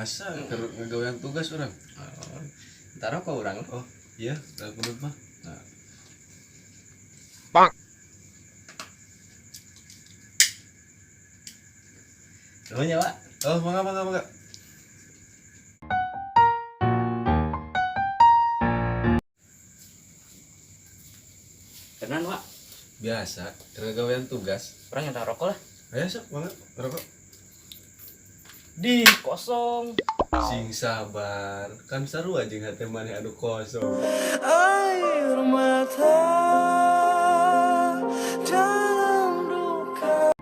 Biasa, keur ngagawean tugas urang. Oh, ntar rokok urang. Oh, iya, da kudu mah. Nah. Nuhun ya, Wak. Oh, mangga mangga mangga. Kenan, Wak. Biasa, keur ngagawean tugas. Urang nyata rokok lah. Ayo sok, mangga, ngerokok. Di kosong. Sing sabar, kan sarua jeung hate maneh anu kosong. Air mata dalam duka.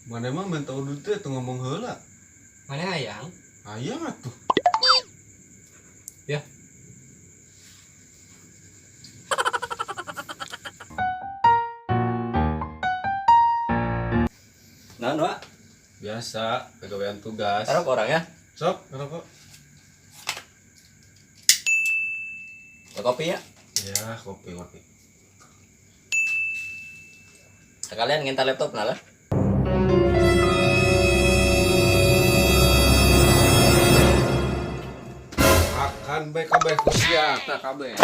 Maneh mah minta udud teh teu ngomong heula. Mana hayang? Hayang atuh. Ya. Naon, Wak? Biasa, ngagawean tugas. Taruh orang ya. Sok, ngerokok. Kopi ya. Ya, kopi kopi. Sekalian nginta laptop nah lah. Akan bae kabeh ku sia, tah kabeh.